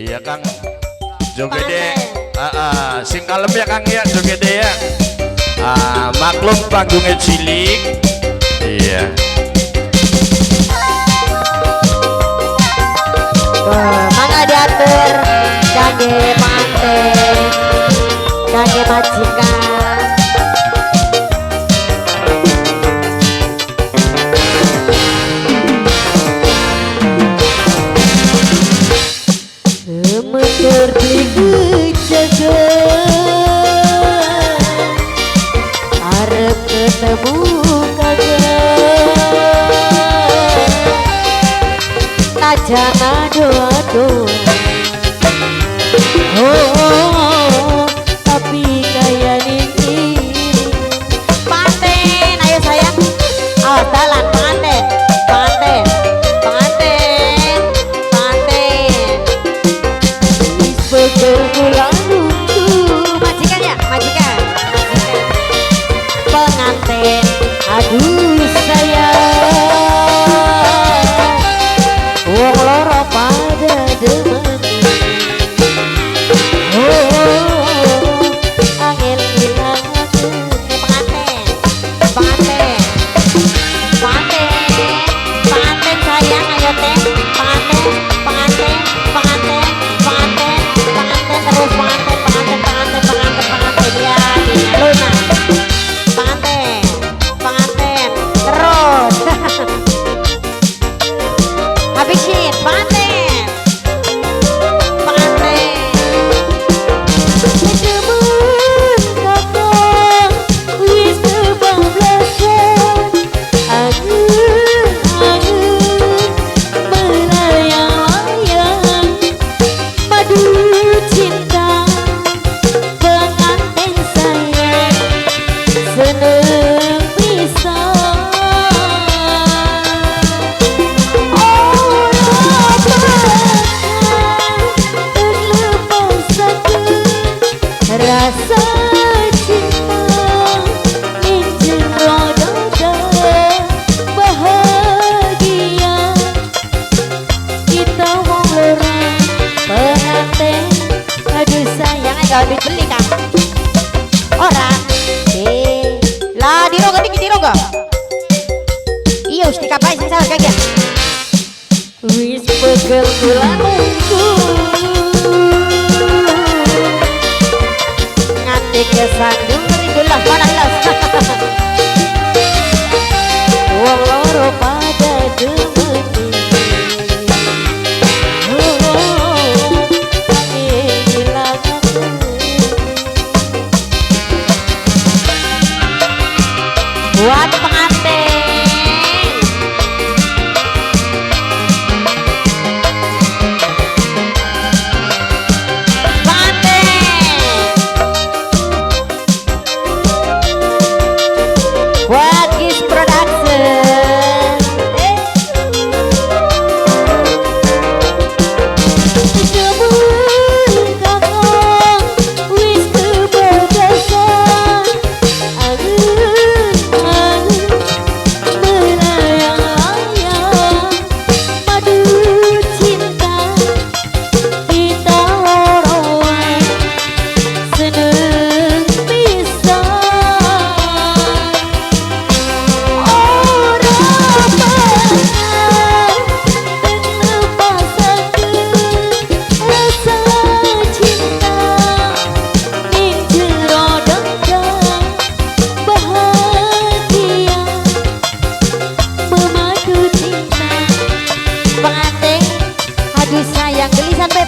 Iya Kang. Jogede. Heeh, sing kalem ya Kang ya, jogede ya. Ah, maklum panggungnya cilik. Iya. Mangga diatur kangge pengantin, kangge majikan. Gemeter beli kejaga, arep ketemu kagak, najan adoh-adoh, oh, tapi kaya ini. Pengantin, ayo sayang, awas dalan pengantin, pengantin, pengantin, pengantin. Wis pegel kula nunggu. Majikan ya, majikan, majikan. Pengantin, aduh sayang, wong loro pada demen. Oh, angel ilang aku. Pengantin, pengantin, pengantin, pengantin sayang, ayo teh, pengantin, pengantin, pengantin, pengantin, pengantin terus pengantin, pengantin, pengantin, pengantin, pengantin ya, Luna, pengantin, pengantin terus. Habisin pengantin, pengantin. Demen kakang wis kebablasan, angen-angen melayang-layang, madu cinta pengantin sayang, seneng pisan. Ora bakal terlepasaken rasa cinta ning jero dada, bahagia kita wong loro pengantin, aduh sayang, ayo duit beli Kang. Ora. Eh, lah diroga dikit diroga. Iya wis dikapai sing salah kagian. Wis pegel kula nunggu, nganti kesandung rindu lah mana las. Wong loro pada demen. Oh, angin ilangaken. Buat pengantin. Pengantin. Buat Gis Production. Demen kakang wis kebablasan, angen-angen melayang-layang, madu cinta kita loro seneng pisan. Ora bakal terlepasaken rasa cinta ning jero dada, bahagia memadu cinta. Pengantin, aduh sayang, gelisan be.